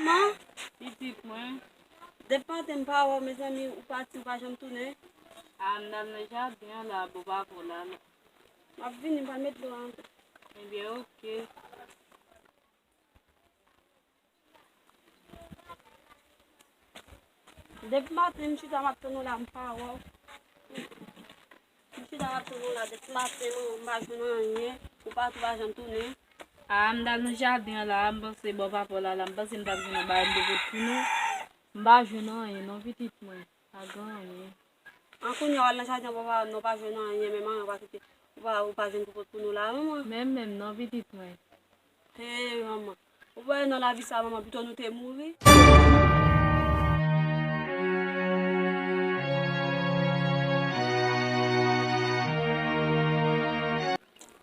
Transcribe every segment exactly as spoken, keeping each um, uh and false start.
Manman, pitit mwen. Depi maten m pa wè w, mezanmi, ou pati, ou pa janm tounen. A, m t al nan jaden an la, bò papa w la, la. M ap vini, m pral met dlo a ankò. Ebyen, oke. Depi maten, m chita, m ap tann ou la, m pa wè w. M chita, m ap tann ou la, depi maten, m pa jwenn anyen. Ou pati, ou pa janm tounen. A, m t al nan jaden an la, m panse bò papa w la, la, m panse m t ap jwenn yon bagay m te pot pou nou. M pa jwenn anyen, non, pitit mwen. Pa gen anyen. An kounye a w al nan jaden an, papa, non, pa jwenn anyen, menm anyen, ou pa kite, ou pa, ou pa jwenn pou pot pou nou la, manman. Menm, menm, non, pitit mwen. Hey, manman. Ou wè nan lavi sa, manman, pito nou te mouri.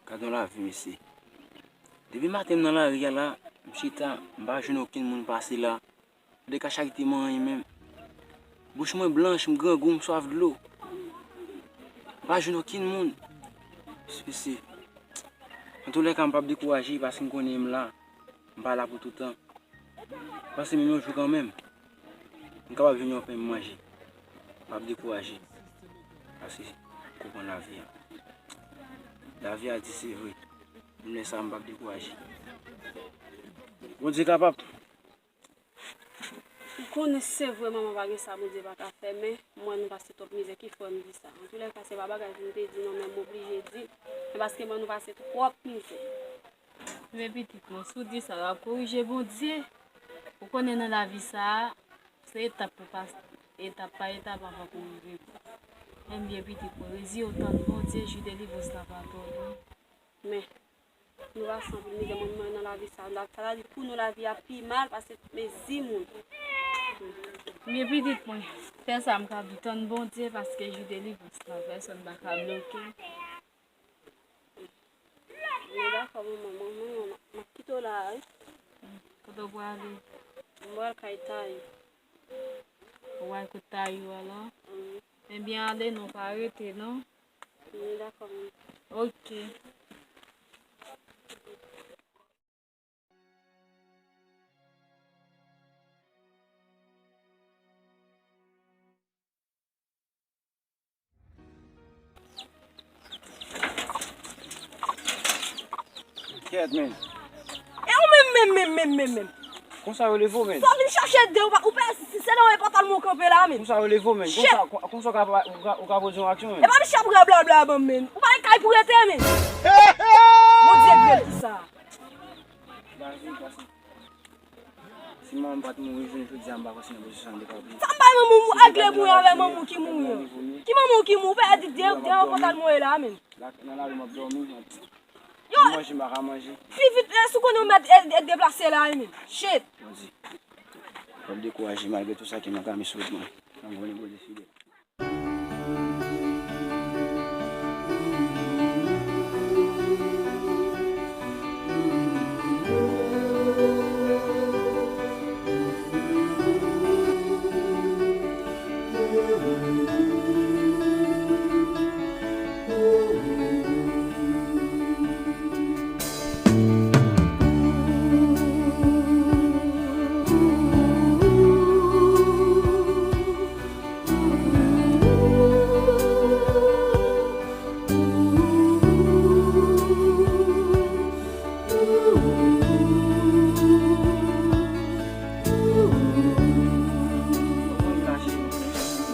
Gad yon lavi, mesye. Depi maten m nan lari a la, m chita, m pa jwenn okenn moun pase la. Gade ka charite mwen ye menm. Bouch mwen blanch, m grangou, m swaf dlo. M pa jwenn okenn moun. Mesye. Antoulèka, m p ap dekouraje paske m konnen m la. M pa la pou toutan. Paske menm yon jou kanmenm, m kapab jwenn yon pen m manje. M p ap dekouraje. Paske m konprann lavi a. Lavi a di se vre. Menm lè sa a, m p ap dekouraje. Bondye kapab. M konnen se vre manman pa gen sa Bondye pa ka fè, men m wè nou pase twòp mizè, ki fè m di sa. Antoulèka, se pa bagay pou m te di non, men m oblije di, men paske m wè nou pase twòp mizè. Men pitit mwen, si w di sa, w ap korije Bondye. Ou konnen nan lavi sa a, se etap pou pase, etap pa etap anvan pou w rive bò. Ebyen, pitit mwen, reziye w, tann Bondye, jou delivrans la pa twò lwen. Men, nou pase anpil mizè, mwen, mwen nan lavi sa. Sa vle di pou nou lavi a pi mal pase mezi moun. Men pitit mwen, fè sa m ka di, tann Bondye, paske jou delivrans la, pèsonn pa ka bloke. Men dakò, manman, mwen, mwen, mwen, m ap kite w la a, wi. Kote w prale? Mwen pral kay Tayou. Ou pral kot Tayou a la? Wi. Ebyen, ale non, pa rete non. Wi, dakò, manman. Oke. Kèt, men. E ou menm, menm, menm, menm, menm, menm. Konsa yo leve w, men. Sa w vin chache de, ou pa, ou pa, si se nan yon pòtal mwen w kanpe la, men. Konsa yo leve w, men. Shit. Konsa, kon- konsa w ka, ou ka, ou ka poze yon aksyon, men. E pa misye ap rablabla ban m, men. Ou pa gen kay pou rete, men. Bondye gre kisa. Gazi, gazi. Si manman m pa t mouri jounen jodi a, m pa kwè si nan pozisyon an te ka peye. Sa m bay manman w, regle pou avè manman w ki mouri an. Ki manman w ki mouri? Ou pa di de, de an kontan mouri la, men. La, nan lari, m ap dòmi, m ap Yo, manje, m pa ka manje. Pi vit, eh, si w konnen w mèt, eh, eh, deplase la, wi, men. Shit. Bondye. Fò m dekouraje malgre tou sa ki nan kami sou wout mwen. Mwen konnen Bondye fidèl.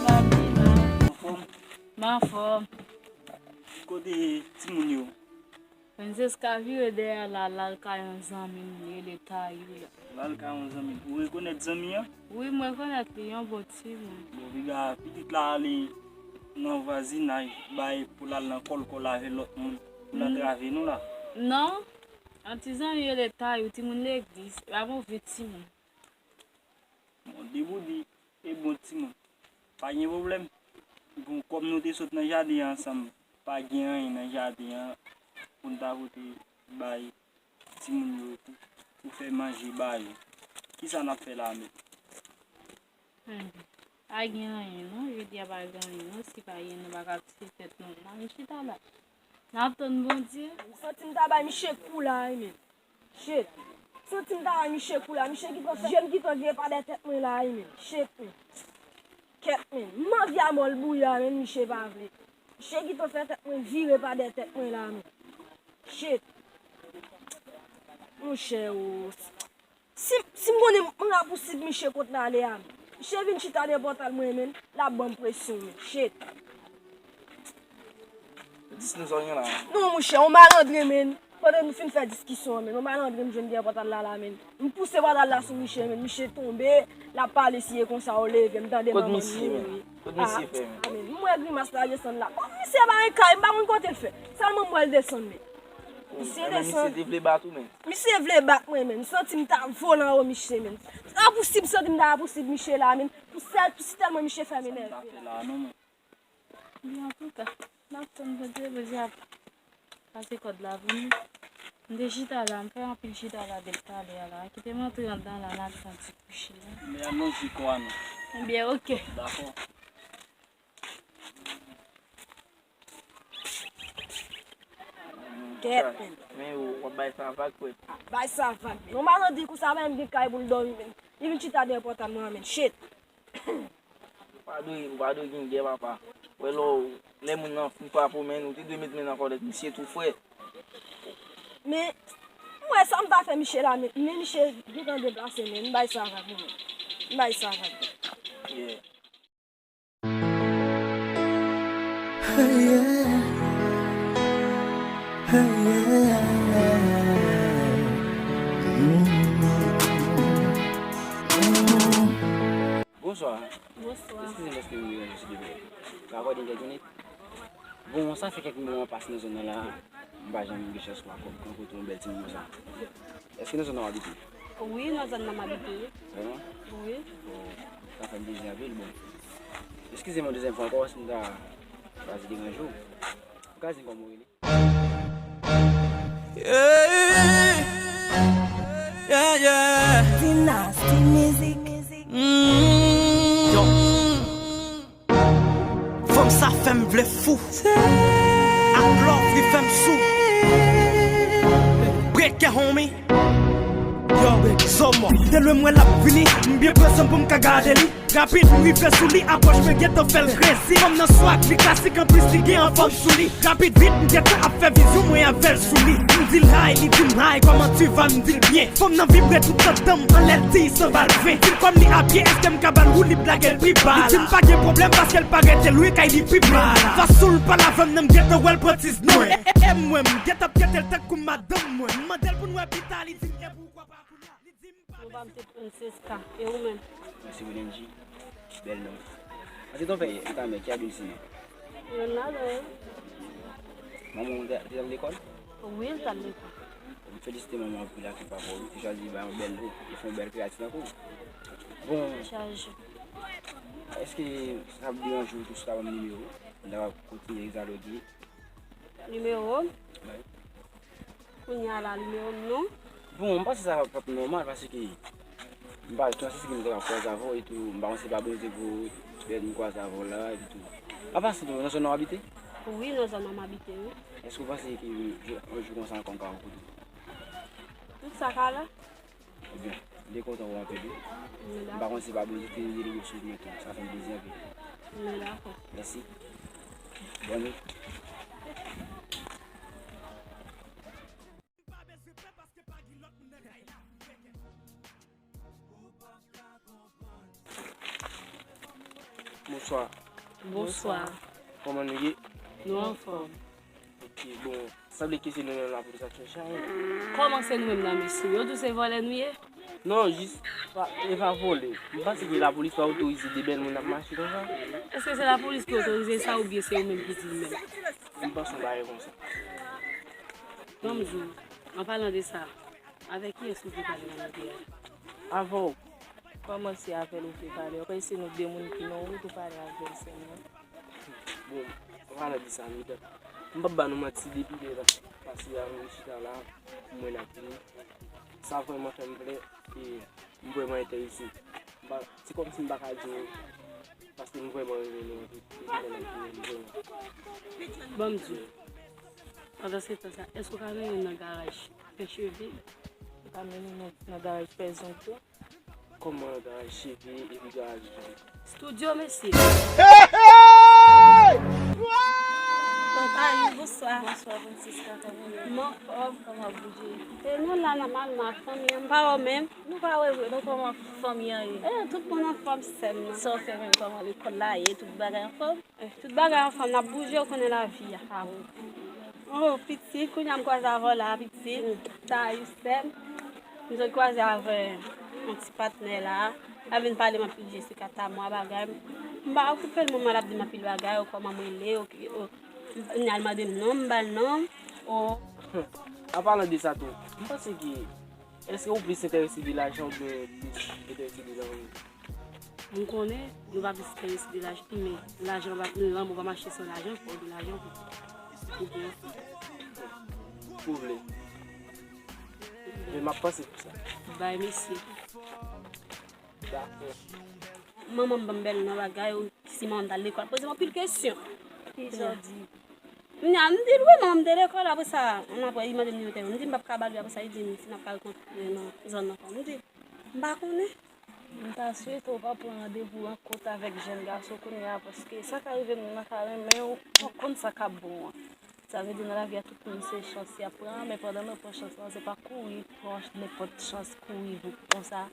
Babila. Anfòm? M anfòm. Kote timoun yo? Prensès ka vire dèyè la, l al kay yon zanmi l, li rele Tayou la. L al kay yon zanmi l. Ou rekonèt zanmi an? Wi, m rekonèt li, yon bon timoun. Bon, piga, pitit la ale nan vwazinaj, bay pou l al nan kòlkòl avè lòt moun, pou l antrave nou la. Non, yon ti zanmi rele Tayou, timoun legliz, e pa move timoun. Bon, depi w di, e bon timoun. Pa gen pwoblèm. Bon, kòm nou te sot nan jaden an ansanm, pa gen anyen nan jaden an pou n ta pote bay timoun yo pou, pou fè manje ba yo. Kisa n ap fè la menm? Enben, pa gen anyen non, jodi a pa gen anyen non, si pa gen nou pa ka tire tèt nou, n a vin chita la. N ap tann Bondye. M santi m ta bay miche kou la, wi, men. Shit. Santi m ta bay miche kou la. Miche gentan fè je m gentan vire pa dèyè tèt mwen la, wi, men. Shit, men. Kèt, men. M anvi a mò l bouyi a, men miche pa vle. Miche gentan fè tèt mwen vire pa dèyè tèt mwen la, men. Shit. Monchè, o. Si, si m konnen m rapousib miche kot l ale a, men. Miche vin chita dèyè pòtal mwen, men. L ap ban m presyon, men. Shit. Dis nou sa w gen la. Non, monchè, yon malandren, men. Pandan nou fin fè diskisyon an, men, yon malandren m jwenn dèyè pòtal la, la, men. M pouse pòtal la sou miche, men. Miche tonbe, l ap pale si e konsa w leve, m tande manman m mouri. Kot misye, men? Kot misye fè, men? A, men, m wè grimas la desann la. Bon, misye pa gen kay, m pa konn kote l fè. Sèlman m wè l desann, men. Misye desann. Misye te vle bat ou, men. Misye vle bat mwen, men. M santi m ta vole anwo miche, men. Rapousib, m santi m ta rapousib miche la, men. Pou sèl, pou si tèlman miche fè m enève la. Ebyen, antouka, n ap tann Bondye, Bondye ap pase kòd la pou nou. M te chita la, m fè anpil chita la depi talè a la. Kite m antre anndan la, n al fè yon ti kouche la. Men al lonje kò a non. Ebyen, oke. Dakò. Kèt. Men yo, w ap bay sa vag, frè. Bay sa vag. Non, malandren konsa, menm gen kay pou l dòmi, men. Li vin chita dèyè pòt a mwen, men. Shit. Ou pa dwe, ou pa dwe gen gè, papa. Wè lè w, lè moun nan fin frape w, men ou te dwe met men nan kòlèt misye tou, frè. Men, m wè sa m ta fè miche la, men, men miche gentan deplase, men m bay sa vag, men. M bay sa vag. Yeah. Hey, yeah. Hey, yeah. Mm. Mm. Bonswa. Bonswa. Eskize m paske m deranje w, silvouplè. Ou ka akòde m kèk minit? Bon, sa fè kèk moman m pase nan zòn nan la, m pa janm gen chans wè kò-, rankontre yon bèl timoun konsa. Èske nan zòn nan w abite? Wi, nan zòn nan m abite. Vrèman? Wi. Bon, sa fè m plezi anpil, bon. Eskize m yon dezyèm fwa ankò si m ta chwazi deranje w. Ou ka di m kòman w rele? Yeah, yeah, yeah. Dynasty Music. Mm. Yo. Fanm sa fè m vle fou. Ak love li fè m sou. Break it, homie. Sòmò, de lwen m wè l ap vini, m byen pran san m pou m ka gade li. Rapid, m rive sou li, apwòch mwen gentan fè l krezi. Fanm nan swag, li klasik, anplis li gen anfòm sou li. Rapid, vit, m gentan ap fè vizyon, mwen avè l sou li. M di l hi, li di m hi, comment tu vas, m di l byen. Fanm nan vibre tout tan m, anlè l di san bal ven. Di l kòm li abye, èske m ka ba l woulib lage l pi ba la. Li di m pa gen pwoblèm paske l pa rete lwen kay li pi ba la. Fasou l pale avè m nan m gentan wè l pran ti znon. E, e, e mwen, m gentan ap trete l tankou madanm mwen. M mande l pou n wè pita, li di m e poukwa pa kounye a. Li di m pa bezwen. Francisca, e ou menm? Mwen se Wilendji, bèl non. Anse ton fè, e ta mè, ki abye l sinon? Youn ladan yo. Manman w te, te al lekòl? Wi, l t al lekòl. M felisite manman anpil ak papa w, ki chwazi ba yon bèl non, ki fè yon bèl kreyati tankou w. Bon, chaje. Èske sa ap deranje w tou si w ta ban m nimewo w? N ta kontinye dialoge. Nimewo m? Wi. Kounye a la, nimewo m non. Bon, m panse sa p ap nòmal paske m pa, tout se ki m te ka kwaze avè w etou, m pa konn si se pa Bondye pou pèmèt m kwaze avè w la epitou. Apa sinon, nan zòn nan w abite? Wi, nan zòn nan m abite, wi. Èske w panse ke yon jou, yon jou konsa ankò m ka rankontre w? Tout sa ka la. Ebyen, m te kontan wè w anpil wi. M pa konn si se pa Bondye ki te rele w sou mwen tou. Sa fè m plezi anpil. M dakò. Mèsi. Bòn nwit. Bonswa. Bonswa. Kòman nou ye? Nou anfòm. Ok, bon, sanble ke se nou menm lapolis ap chèche a, wi. Kòman se nou menm nan, mesye? Yo di w se vòlè nou ye? Non, jis, pa, e pa vòlè. M panse ke lapolis pa otorize de bèl moun ap mache konsa. Èske se lapolis ki otorize sa oubyen se ou menm ki di l menm? M panse yon bagay konsa. Ban m di w, an palan de sa, avèk kiyès ou vle pale nan lide a? Avè w. Kòman se avè l ou vle pale? Ou kwè se nou de moun ki nan wout ou pale avè l sèlman? Bon, an palan de sa, medam, m p ap ba nou manti, depi lè n ap pase a, nou chita la, m wè n ap vini. Sa vrèman fè m plè, e m vrèman enterese. M pa, se kòmsi m pa ka di w, paske m vrèman renmen nou anpil, e m vrèman renmen nou vrèman. Ban m di w, pandan se tan sa, èske w ka mennen m nan garaj fè cheve? Ou ka mennen nou nan garaj fè zong tou? Kòman garaj cheve epi garaj zong? Studio, mesye. Hey, hey! Bon, Tayou, bonswa. Bonswa, Francisca, kòman w ye? M anfòm. Kòman w bouje? E nou la, nòmalman, ak fanmi an, m pa wè w menm. Nou pa wè vre, donk kòman fanmi an ye? E, tout moun anfòm, sè m nan. Sa w fè menm, kòman lekòl la ye? Tout bagay anfòm? Tout bagay anfòm, n ap bouje, ou konnen lavi a. Oh, pitit, kounye a m kwaze avè w la, pitit. Tayou, sè m. M sot kwaze avè yon ti patnè la. L ap vin pale m anpil Jessica Tamwa bagay. M pa okipe l, manman l ap di m anpil bagay, ou kòman m rele, ok, oh, kounye a l mande m non, m ba l non. Oh. An palan de sa tou, m panse ke, èske ou plis enterese de lajan oubyen plis enterese de lanmou? M konnen nou pa plis enterese de lajan, men lajan pa, lanmou pa mache san lajan, fò gen lajan pou, pou gen. Ou vle. Men m ap panse pou sa. Bay mesye. Dakò. Manman m ban m bèl nan bagay, ou, si manman m t al lekòl, poze m anpil kesyon. Kisa w di? Kounye a, m di l wi, manman m te lekòl, apre sa, ann apre, li mande m nimewo telefòn. M di m p ap ka ba l li, apre sa, li di m si n ap ka rankontre nan zòn nan ankò. M di, m pa konnen. M ta swete w pa pran randevou an kot avèk jèn gason kounye a, paske sa ka rive moun nan ka renmen w, ou konn sa k ap bon an. Sa vle di nan lavi a tout moun se chans y ap pran, men pandan n ap pran chans lan, se pa kouri pran nenpòt chans, kouri voup konsa.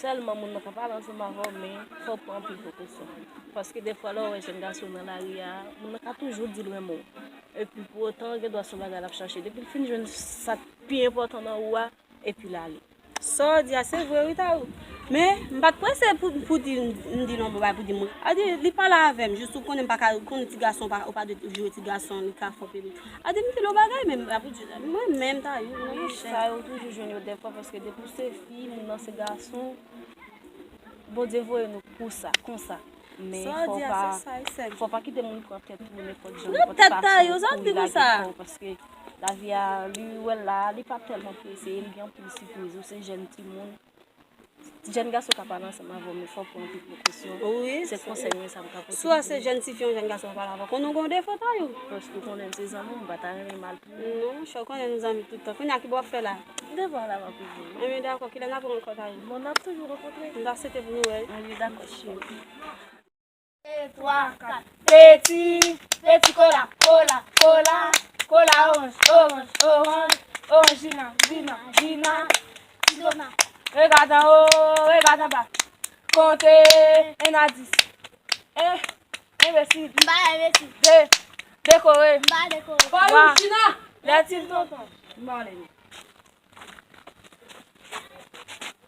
Sèlman moun nan ka pale ansanm avè w, men fò w pran anpil prekosyon. Paske defwa lè w wè jèn gason nan lari a, moun nan ka toujou di l renmen w. Epi pou otan, gen dwa se yon bagay l ap chache. Depi l fin jwenn sa k pi enpòtan nan ou a, epi l ale. Sa w di a, se vre wi, Tayou. Men, m pa t prese pou, pou di, m di non, bon, bagay pou di mwen. A di, li pale avè m, jis ou konnen m pa ka, ou konnen ti gason, ou pa, ou pa dwe joure ti gason, li ka fè w pede. A di, m di l yon bagay, men m pa pou di, mwen menm, Tayou, mwen menm. Sa yo toujou jwenn yo dèfwa, paske depi w se fi, moun nan se gason, Bondye voye nou pou sa, konsa. Men fò pa, fò pa kite moun pran tèt ou nenpòt jan, nenpòt fason pou rive avèk ou, paske lavi a, li wè l la, li pa tèlman prese, li gen anpil sipriz, ou se jèn timoun. Jèn gason ka pale ansanm avè w, men fò w pran anpil prekosyon. Wi. Se konsèy mwen sa m ka pote. Swa se jèn tifi, yon jèn gason pale avè w, konnen w gen yon defo, Tayou. Paske w konnen m se zanmi w, m pa ta renmen mal pou ou. Non, chè, w konnen nou zanmi tout tan. Kounye a, ki bò w ap fè la? Devwa la m ap rive. Enben, dakò, kilè n ap rankontre, Tayou? Bon, n ap toujou rankontre. M ta swete pou nou wè. Enben, dakò, cheri. De, twa, kat. Peti, peti kola, kola, kola, kola oranj, oranj, oranj, oranj jina, jina, jina, jina. Regarde en haut, regarde en bas. Konte, un à dix. Eh, enbesil. M pa enbesil. De, dekore. M pa dekore. Twa, lè ti tonton. M pa ale.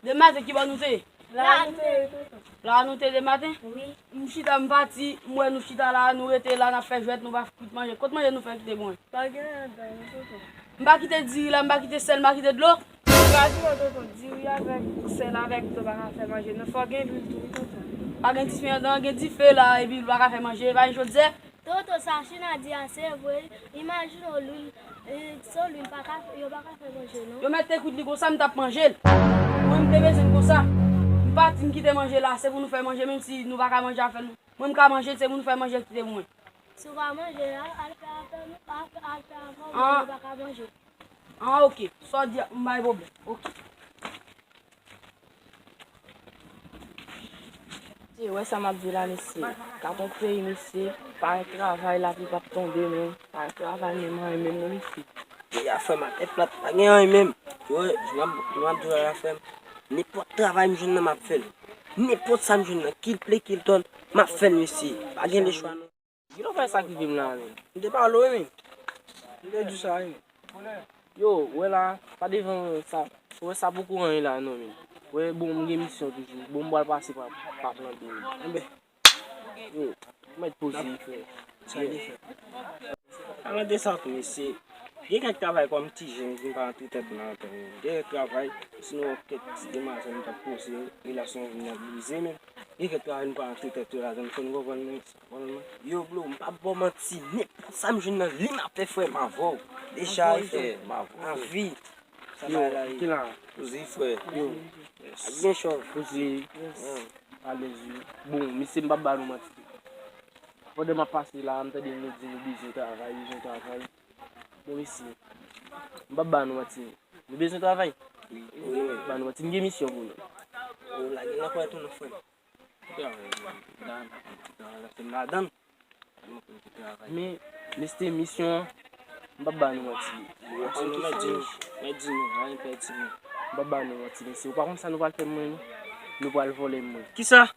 Dematen ki bò nou te ye? La nou te ye, tonton. La nou te ye dematen? Wi. M chita, m pati, m wè nou chita la, nou rete la, n ap fè jwèt, nou pa fout manje. Kot manje nou fè kite mwen? Pa gen anyen ladan, non, tonton. M pa kite diri la, m pa kite sèl, m pa kite dlo. M pa di non, tonton, diri avèk sèl avèk dlo pa ka fè manje, non, fò gen lwil tou, wi, tonton. Pa gen dife andan, gen dife la, epi l pa ka fè manje, pa gen chodyè. Tonton, sa China di a se vre. Imajine w lwil, e, san lwil pa ka, yo pa ka fè manje, non. Yo mèt te kwit li konsa, m t ap manje l. Mwen, m te bezwen l konsa. M pati, m kite manje la, se pou nou fè manje, menm si nou pa ka manje avè nou. Mwen, m ka manje l, se pou nou fè manje kite pou mwen. Si w pa manje, al, al fè avè nou, al, al fè avè w, men nou pa ka manje. Ah, ok. Sa w di a, m bay pwoblèm. Ok. Mesye, wè sa m ap di la, mesye. Gad yon peyi, mesye. Pa gen travay, lapli p ap tonbe, men. Pa gen travay, menm anyen, menm non, mesye. Peyi a fè m atè plat, pa gen anyen menm. Yo, m ap, m ap di w la, frè m. Nenpòt travay m jwenn nan, m ap fè l. Nenpòt sa m jwenn nan, kil ple, kil tòn, m ap fè l, mesye. Pa gen lechwa, non. Kilè w fè sa k rive m la, menm? M te pale w, wi, menm. M te di w sa, wi, menm. Yo, wè la, pa devan sa. Wè sa poko anyen la, non, menm. Wè, bon, m gen misyon toujou. Bon, m pral pase pa, pa plante, menm. Enben. Yo, mèt poze, frè. Sa li fè. Palan de sa tou, mesye. Gen kèk travay kòm ti jèn, nou pa rantre tèt nou ladan l. Gen kèk travay, sinon kèk ti demwazèl nou t ap poze, relasyon vin ap brize, men gen kèk travay nou pa rantre tèt nou ladan l, fò nou konprann, men, konprann mwen. Yo, bro, m p ap ba w manti, nenpòt sa m jwenn nan, li m ap fè, frè, m avè w. Deja, frè, m avè w. Anvi. Yo, ki la? Poze, frè. Yo. Ap gen chòv. Poze. Alèz, wi. Bon, mesye, m p ap ba nou manti. Pandan m ap pase la, m tande nou di nou bezwen travay, bezwen travay. Bon, mesye, m p ap ba nou manti. Nou bezwen travay. Wi, wi. M p ap ba nou manti, m gen misyon pou nou. Yo, lage nan kò tou, non, frè m. Travay, travay, travay, travay, ladann. Men, mesye, misyon an, m p ap ba nou manti. Mèt di nou, mèt di nou, mèt di nou, anyen pèdi nou. M p ap ba nou manti, mesye. Ou pa konn sa nou pral fè mwen, non? Nou pral vòlè mwen. Kisa?